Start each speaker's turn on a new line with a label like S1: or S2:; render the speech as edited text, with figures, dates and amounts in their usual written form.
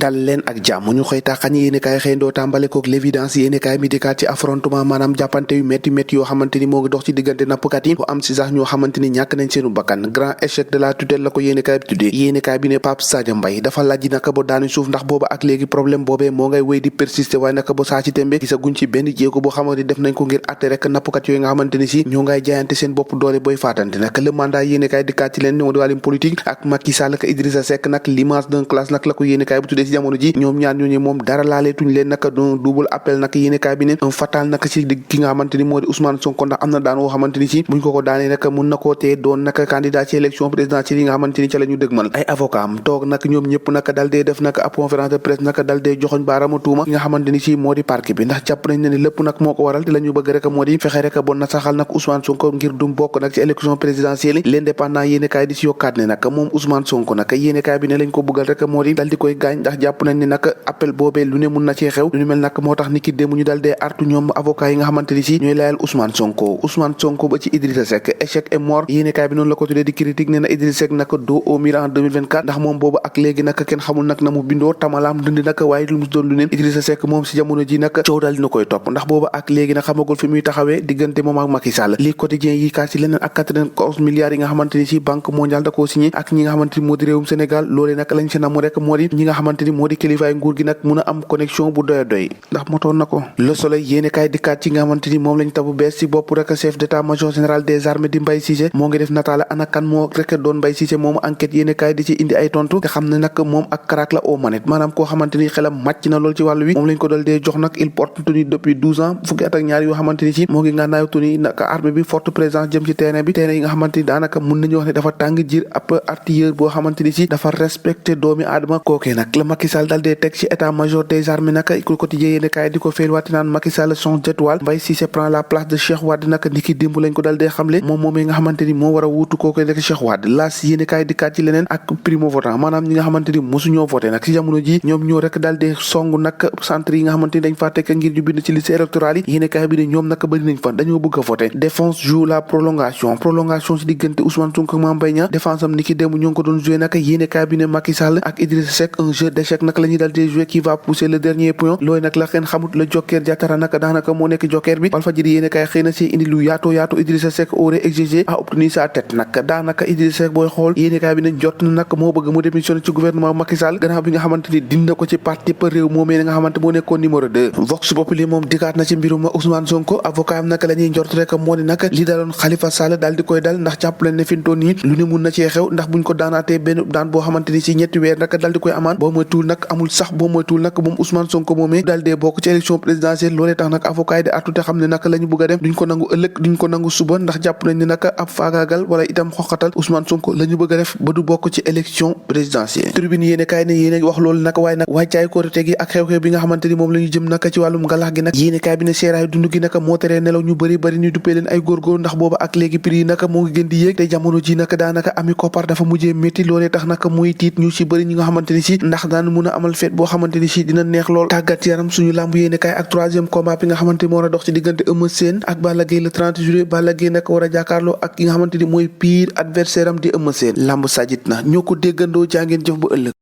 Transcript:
S1: dal leen ak jàmm ñu xëy taxañ yéenekaay xëyndoo tàmbale kook l'évidence yéenekaay mi dikkaat ci affrontement maanaam jàppante yu métti métti yoo xamante ni moo ngi dox ci diggante nappkat yi bu am si sax ñoo xamante ni ñàkk nañ seenu bakkan grand échec de la tutelle la ko yéenekaay bi tuddee yéenekaay bi ne Pape Sadio Mbaye dafa lajji naka ba daanu suuf ndax booba ak léegi problème boobee moo ngay wéy di persister waaye naka ba saa ci tembe gisaguñ ci benn jéego boo xamante ni def nañ ko ngir atte rek nappkat yooyu nga xamante ni si ñoo ngay jaayante seen bopp doole booy faatante nag le mandat yéenekaay dikkaat ci leen ñoo di wàllum politique ak Macky Sall ak Idrissa Seck nag l'image d'un classe nag la ko yéenekaay bi tuddee ci jamono ji ñoom ñaar ñooñu moom dara laaleetuñ leen naka doon double appel naka yéenekaay bi ne un fatal naka ci digg ki nga xamante ni moo di Ousmane Sonko ndax am na daan woo xamante ni si buñ ko daanee naka mun na koo tee doon naka candidat ci élection présidentielle yi nga xamante ni ca la ñu dëgmal ay avocat am toog nag ñoom ñëpp naka dal dee def naka ab conférence de presse naka dal dee joxoñ baaraamu tuuma ki nga xamante ni si moo di parquet bi ndax jàpp nañ ne ni lépp nag moo ko waral te la ñu bëgg rek moo di fexe rek bon na saxal nag Ousmane Sonko ngir dum bokk nag ci élection présidentielle yi l'indépendant yéenekaay di si yokkaat ne nag moom Ousmane Sonko nag yéenekaay bi ne lañ ko bëggal rek moo di dal di koy gaañ ndax jàpp nañ ne nag appel boobee lu ne mun na cee xew lu ñu mel nag moo tax ni ki démb ñu dal dee artu ñoom avocat yi nga xamante ni si ñooy layal Ousmane Sonko ba ci Idrissa Seck échec est mort yéenekaay bi noonu la ko tuddee di critique nee na Idrissa Seck nag dos au mur en 2024 ndax moom boobu ak léegi nag kenn xamul nag na mu bindoo tamalaam dund nag waaye lu mu doon lu neen Idrissa Seck moom si jamono ji nag coow dal dina koy topp ndax boobu ak léegi nag xamagul fi muy taxawee diggante moom ak Macky Sall lii quotidien yi kaas ci leneen ak 94 milliards yi nga xamante ni si banque mondiale da koo signé ak ñi nga xamante ni moo di réewum Sénégal loolee nag lañ si namu rek moo di ñi nga xamante ni moo di kilifaay nguur gi nag mun a am connexion bu doy doy ndax motoon na ko Le Soleil yéene kaay dikkaat ci nga xamante ni moom lañ tabu bees si bopp rek chef d'état-major général des armées di Mbaye Cissé moo ngi def nataala ana kan moo rek doon Mbaye Cissé moomu enquête yéene kaay di ci indi ay tontu nga xam ne nag moom ak crack la aux manettes maanaam koo xamante ni xelam màcc na lool ci wàllu wi moom lañ ko dal dee jox nag il porte tenue depuis 12 ans fukki at ak ñaar yoo xamante ni si moo ngi ngànnaayu tenue nag armée bi forte présence jëm ci terrain yi nga xamante ni daanaka mun nañu wax ne dafa tàng jir ab artilleur boo xamante ni si dafa respecté doomi aadama kookee nag la Macky Sall dal dee teg ci état-major des armées nag ku quotidien yéene kaay di ko feelwaati naan Macky Sall son étoile Mbaye Cissé prend la place de Cheikh Wade nag ni ki démb lañ ko dal dee xamle moom moomee nga xamante ni moo war a wuutu kookee rek Cheikh Wade laas yéene kaay dikkaat ci leneen ak primo votant maanaam ñi nga xamante ni mosuñoo voté nag si jamono ji ñoom ñoo rek dal dee song nag centre yi nga xamante ni dañ faa tekk ngir ñu bind ci liste électorale yi yéene kaay bi ne ñoom nag bëri nañ fa dañoo bëgg a voté défense joue la prolongation si diggante Ousmane Sonko ak Mame Mbaye Niang défense am ni ki démb ñoo ngi ko doon joué nag yéene kaay bi ne Macky Sall ak Idrissa Seck un jeu d'échec nag la ñuy dal dee joué qui va pousser le dernier point loolu nag la xeen xamut la Joker Diatara nag daanaka moo nekk Joker bi Walfadjri yéene kaay xëy na si indi lu yaatoo Idrissa Seck aurait exigé à obtenir sa tête nag daanaka Idrissa Seck booy xool yéene kaay bi ne jot na nag moo bëgg mu démissionné ci gouvernement Macky Sall gannaaw bi nga xamante ni dina ko ci parti par réew moomee nga xamante moo nekkoon numéro 2 Vox Populi moom dikkaat na ci mbirum Ousmane Sonko avocat am nag la ñuy njort rek moo di nag li daloon Khalifa Sall daal di koy dal ndax jàpp leen ne fi mu toll nii lu ne mun na cee xew ndax buñ ko daanaatee benn daan boo xamante ni si ñetti weer nag daal di koy amaan boo moytuwul nag amul sax boo moytuwul nag moom Ousmane Sonko moomee daal dee bokk ci élection présidentielle loolee tax nag avocat yi di artu te xam ne nag la ñu bëgg a dem duñ ko nangu ëllëg duñ ko nangu suba ndax jàpp nañ ne nag ab faagaagal wala itam xoqatal Ousmane Sonko la ñu bëgg a def ba du bokk ci élection présidentielle tribune yéene kaay ne yéene wax loolu nag waaye nag wàccaay Korité gi ak xew-xew bi nga xamante ni moom la ñu jëm nag ci wàllum ngalax gi nag yéene kaay bi ne seeraay dund gi nag moo teree nelaw ñu bëri ñu duppee leen ay góorgóor ndax booba ak léegi prix yi nag moo ngi gën di yéeg te jamono ji nag daanaka ami koppar dafa mujjee métti loolee tax nag muy tiit ñu ci bëri ñi nga xamante ni si ndax daan mun a amal fête boo xamante ni si dina neex lool tàggat yaram suñu làmb yéene kaay ak troisième combat bi nga xamante ni moo war a dox ci diggante Eumeu Sène ak Balla Gaye le 30 juillet Balla Gaye nag war a jàkkaarloo ak ki nga xamante ni mooy pire adversaire am di Eumeu Sène làmb sajit na ñoo ko déggandoo jàngeen jëf ba ëllëg